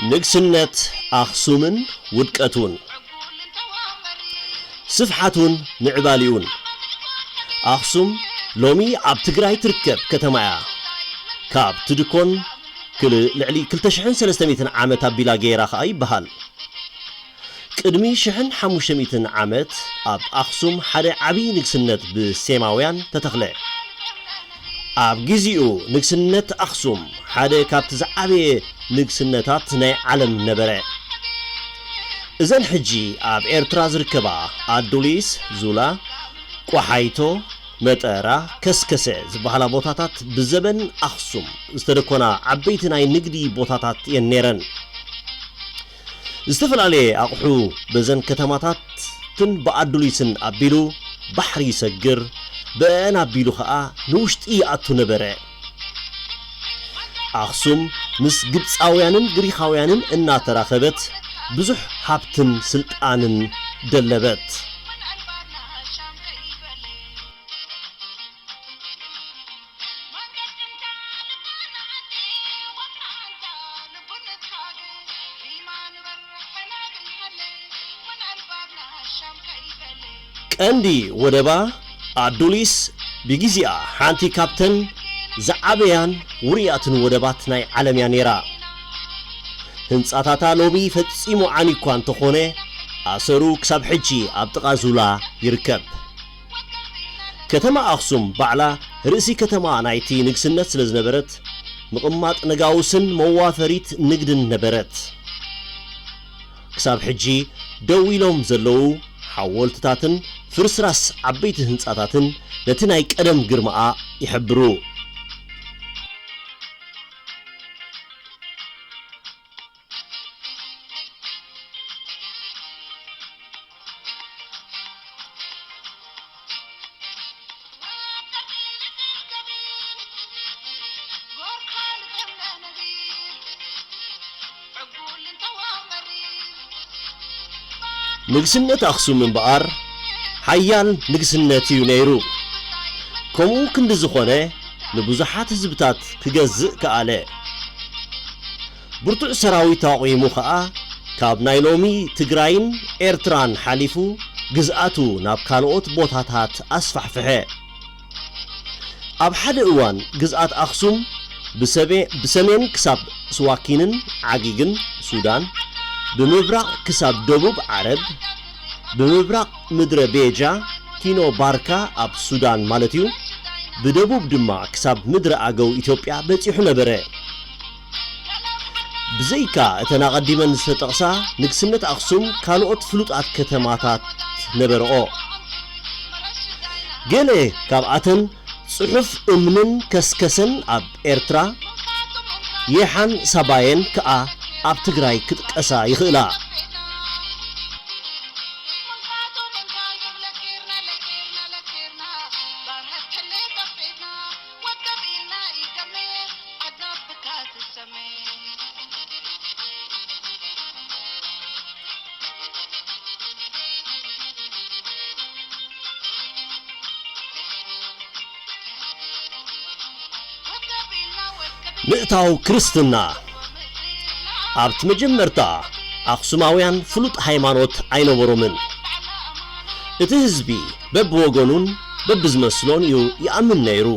ንግስነት ኣኽሱምን ውድቀቱን፣ ስፍሓቱን ምዕባሊኡን። ኣኽሱም ሎሚ ኣብ ትግራይ ትርከብ ከተማ እያ። ካብ ትድኮን ክል-፣ ልዕሊ ክልተ ሽሕን ሰለስተ ሚእትን ዓመት ኣቢላ ገይራ ኸኣ ይበሃል። ቅድሚ ሽሕን ሓሙሽተ ሚእትን ዓመት ኣብ ኣኽሱም ሓደ ዓብዪ ንግስነት ብሴማውያን ተተኽለ። ኣብ ግዜኡ ንግስነት ኣኽሱም ሓደ ካብቲ ዝዓበየ ንግስነታት ናይ ዓለም ነበረ። እዘን ሕጂ ኣብ ኤርትራ ዝርከባ ኣዱሊስ፣ ዙላ፣ ቆሓይቶ፣ መጠራ፣ ከስከሰ ዝበሃላ ቦታታት ብዘበን ኣኽሱም ዝተደኮና ዓበይቲ ናይ ንግዲ ቦታታት እየን ነይረን። ዝተፈላለየ ኣቑሑ በዘን ከተማታትን ብኣዱሊስን ኣቢሉ ባሕሪ ይሰግር፣ ብአን ኣቢሉ ኸኣ ንውሽጢ ይኣቱ ነበረ። ኣኽሱም ምስ ግብጻውያንን ግሪኻውያንን እናተራኸበት ብዙሕ ሃብትን ስልጣንን ደለበት። ቀንዲ ወደባ ኣዱሊስ ብግዜኣ ሓንቲ ካብተን ዝዓበያን ውሩያትን ወደባት ናይ ዓለም እያ ነይራ። ህንጻታታ ሎሚ ፈጺሙ ዓንዩ እኳ እንተኾነ፣ ኣሰሩ ክሳብ ሕጂ ኣብ ጥቓ ዙላ ይርከብ። ከተማ ኣኽሱም ባዕላ ርእሲ ከተማ ናይቲ ንግስነት ስለ ዝነበረት፣ ምቕማጥ ነጋውስን መዋፈሪት ንግድን ነበረት። ክሳብ ሕጂ ደው ኢሎም ዘለዉ ሓወልትታትን ፍርስራስ ዓበይቲ ህንጻታትን ነቲ ናይ ቀደም ግርማኣ ይሕብሩ። ንግስነት ኣኽሱም እምበኣር ሓያል ንግስነት እዩ ነይሩ። ከምኡ ክንዲ ዝኾነ ንብዙሓት ህዝብታት ክገዝእ ከኣለ። ብርቱዕ ሰራዊት ኣቑሙ ኸኣ ካብ ናይ ሎሚ ትግራይን ኤርትራን ሓሊፉ ግዝኣቱ ናብ ካልኦት ቦታታት ኣስፋሕፍሐ። ኣብ ሓደ እዋን ግዝኣት ኣኽሱም ብሰሜ-፣ ብሰሜን ክሳብ ስዋኪንን ዓጊግን ሱዳን፣ ብምብራቕ ክሳብ ደቡብ ዓረብ፣ ብምብራቕ ምድረ ቤጃ፣ ኪኖ ባርካ ኣብ ሱዳን ማለት እዩ፣ ብደቡብ ድማ ክሳብ ምድረ ኣገው ኢትዮጵያ በጺሑ ነበረ። ብዘይካ እተን ኣቐዲመን ዝተጠቕሳ ንግስነት ኣኽሱም ካልኦት ፍሉጣት ከተማታት ነበረኦ። ገለ ካብኣተን ጽሑፍ እምንን ከስከሰን ኣብ ኤርትራ፣ የሓን ሳባየን ከኣ ኣብ ትግራይ ክጥቀሳ ይኽእላ። ምእታው ክርስትና። ኣብቲ መጀመርታ ኣኽሱማውያን ፍሉጥ ሃይማኖት ኣይነበሮምን። እቲ ህዝቢ በብወገኑን በብዝመስሎን እዩ ይኣምን ነይሩ።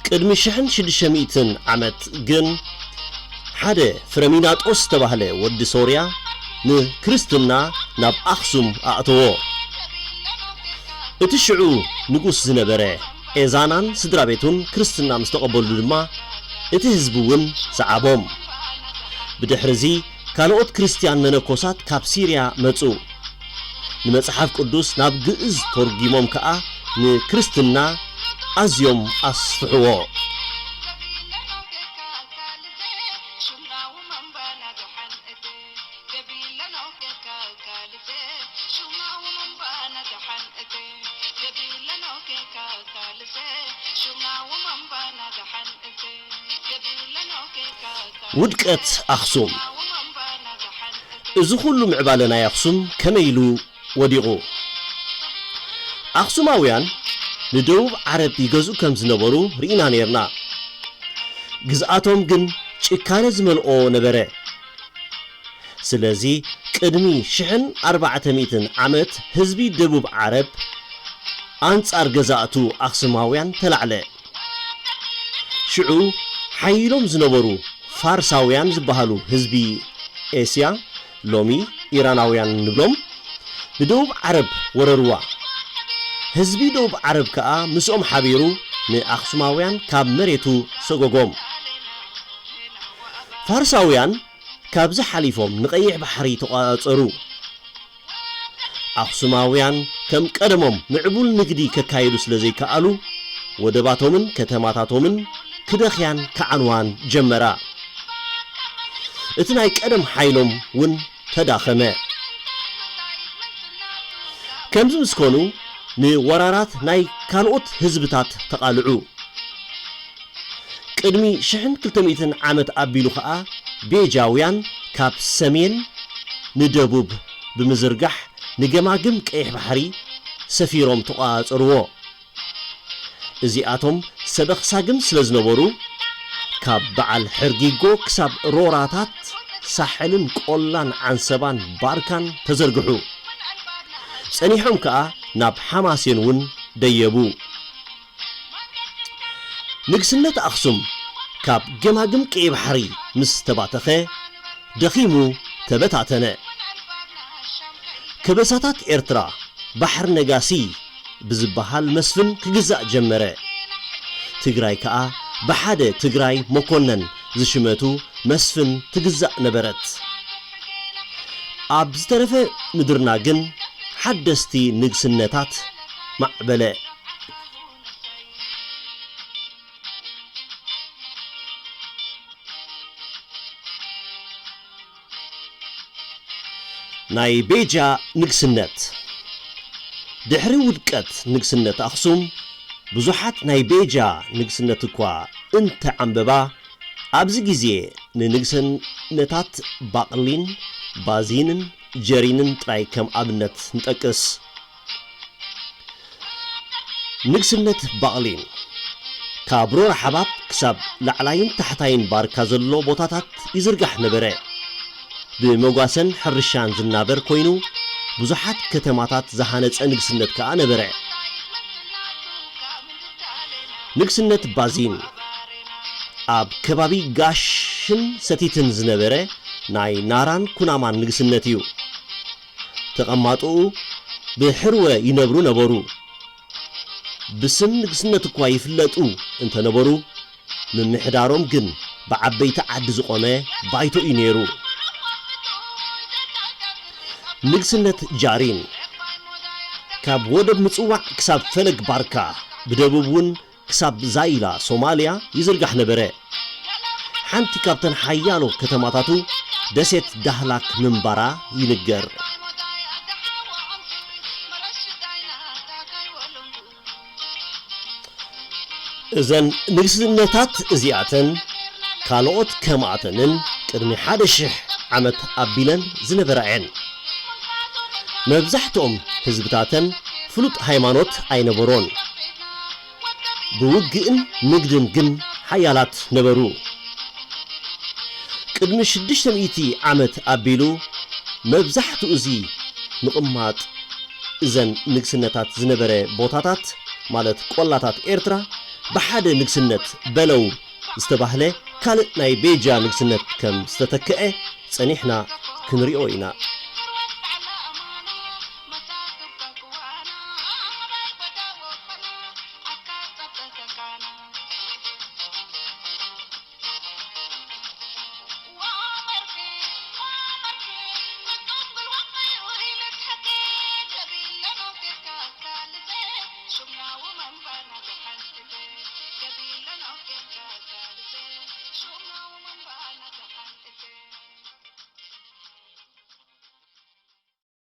ቅድሚ ሽሕን ሽዱሽተ ሚእትን ዓመት ግን ሓደ ፍረሚናጦስ ዝተባህለ ወዲ ሶርያ ንክርስትና ናብ ኣኽሱም ኣእተዎ። እቲ ሽዑ ንጉስ ዝነበረ ኤዛናን ስድራ ቤቱን ክርስትና ምስ ተቐበሉ ድማ፣ እቲ ህዝቢ እውን ሰዓቦም። ብድሕርዚ ካልኦት ክርስትያን መነኮሳት ካብ ሲርያ መጹ። ንመጽሓፍ ቅዱስ ናብ ግእዝ ተርጒሞም ከኣ ንክርስትና ኣዝዮም ኣስፍሕዎ። ውድቀት ኣኽሱም። እዚ ኩሉ ምዕባለ ናይ ኣኽሱም ከመይ ኢሉ ወዲቑ? ኣኽሱማውያን ንደቡብ ዓረብ ይገዝኡ ከም ዝነበሩ ርኢና ነይርና። ግዝኣቶም ግን ጭካነ ዝመልኦ ነበረ። ስለዚ ቅድሚ ሽሕን ኣርባዕተ ሚእትን ዓመት ህዝቢ ደቡብ ዓረብ ኣንጻር ገዛእቱ ኣኽሱማውያን ተላዕለ። ሽዑ ሓይሎም ዝነበሩ ፋርሳውያን ዝበሃሉ ህዝቢ ኤስያ፣ ሎሚ ኢራናውያን ንብሎም፣ ንደቡብ ዓረብ ወረርዋ። ህዝቢ ደቡብ ዓረብ ከኣ ምስኦም ሓቢሩ ንኣኽሱማውያን ካብ መሬቱ ሰጎጎም። ፋርሳውያን ካብዚ ሓሊፎም ንቐይሕ ባሕሪ ተቖጻጸሩ። ኣኽሱማውያን ከም ቀደሞም ምዕቡል ንግዲ ከካይዱ ስለ ዘይከኣሉ፣ ወደባቶምን ከተማታቶምን ክደኽያን ክዓንዋን ጀመራ። እቲ ናይ ቀደም ሓይሎም እውን ተዳኸመ። ከምዚ ምስ ኮኑ፣ ንወራራት ናይ ካልኦት ህዝብታት ተቓልዑ። ቅድሚ ሽሕን ክልተ ሚእትን ዓመት ኣቢሉ ኸኣ ቤጃውያን ካብ ሰሜን ንደቡብ ብምዝርጋሕ ንገማግም ቀይሕ ባሕሪ ሰፊሮም ተቖጻጸርዎ። እዚኣቶም ሰበኽ ሳግም ስለ ዝነበሩ፣ ካብ በዓል ሕርጊጎ ክሳብ ሮራታት ሳሕልን ቆላን ዓንሰባን ባርካን ተዘርግሑ። ጸኒሖም ከኣ ናብ ሓማሴን እውን ደየቡ። ንግስነት ኣኽሱም ካብ ገማግም ቀይ ባሕሪ ምስ ተባተኸ፣ ደኺሙ ተበታተነ። ከበሳታት ኤርትራ ባሕር ነጋሲ ብዝበሃል መስፍን ክግዛእ ጀመረ። ትግራይ ከኣ ብሓደ ትግራይ መኮነን ዝሽመቱ መስፍን ትግዛእ ነበረት። ኣብ ዝተረፈ ምድርና ግን ሓደስቲ ንግስነታት ማዕበለ። ናይ ቤጃ ንግስነት። ድሕሪ ውድቀት ንግስነት ኣኽሱም፣ ብዙሓት ናይ ቤጃ ንግስነት እኳ እንተዓምበባ፣ ኣብዚ ግዜ ንንግስነታት ባቕሊን፣ ባዚንን ጀሪንን ጥራይ ከም ኣብነት ንጠቅስ። ንግስነት ባቕሊን ካብ ሮራ ሓባብ ክሳብ ላዕላይን ታሕታይን ባርካ ዘሎ ቦታታት ይዝርጋሕ ነበረ። ብመጓሰን ሕርሻን ዝናበር ኮይኑ፣ ብዙሓት ከተማታት ዝሃነጸ ንግስነት ከኣ ነበረ። ንግስነት ባዚን ኣብ ከባቢ ጋሽን ሰቲትን ዝነበረ ናይ ናራን ኩናማን ንግስነት እዩ። ተቐማጦኡ ብሕርወ ይነብሩ ነበሩ። ብስም ንግስነት እኳ ይፍለጡ እንተነበሩ፣ ምምሕዳሮም ግን ብዓበይቲ ዓዲ ዝቖመ ባይቶ እዩ ነይሩ። ንግስነት ጃሪን ካብ ወደብ ምጽዋዕ ክሳብ ፈለግ ባርካ፣ ብደቡብ እውን ክሳብ ዛይላ ሶማልያ ይዝርጋሕ ነበረ። ሓንቲ ካብተን ሓያሎ ከተማታቱ ደሴት ዳህላክ ምንባራ ይንገር። እዘን ንግስነታት እዚኣተን ካልኦት ከማእተንን ቅድሚ ሓደ ሽሕ ዓመት ኣቢለን ዝነበራ እየን። መብዛሕትኦም ህዝብታተን ፍሉጥ ሃይማኖት ኣይነበሮን። ብውግእን ንግድን ግን ሓያላት ነበሩ። ቅድሚ ሽዱሽተ ሚእቲ ዓመት ኣቢሉ መብዛሕትኡ እዚ ምቕማጥ እዘን ንግስነታት ዝነበረ ቦታታት፣ ማለት ቆላታት ኤርትራ፣ ብሓደ ንግስነት በለው ዝተባህለ ካልእ ናይ ቤጃ ንግስነት ከም ዝተተክአ ጸኒሕና ክንሪኦ ኢና።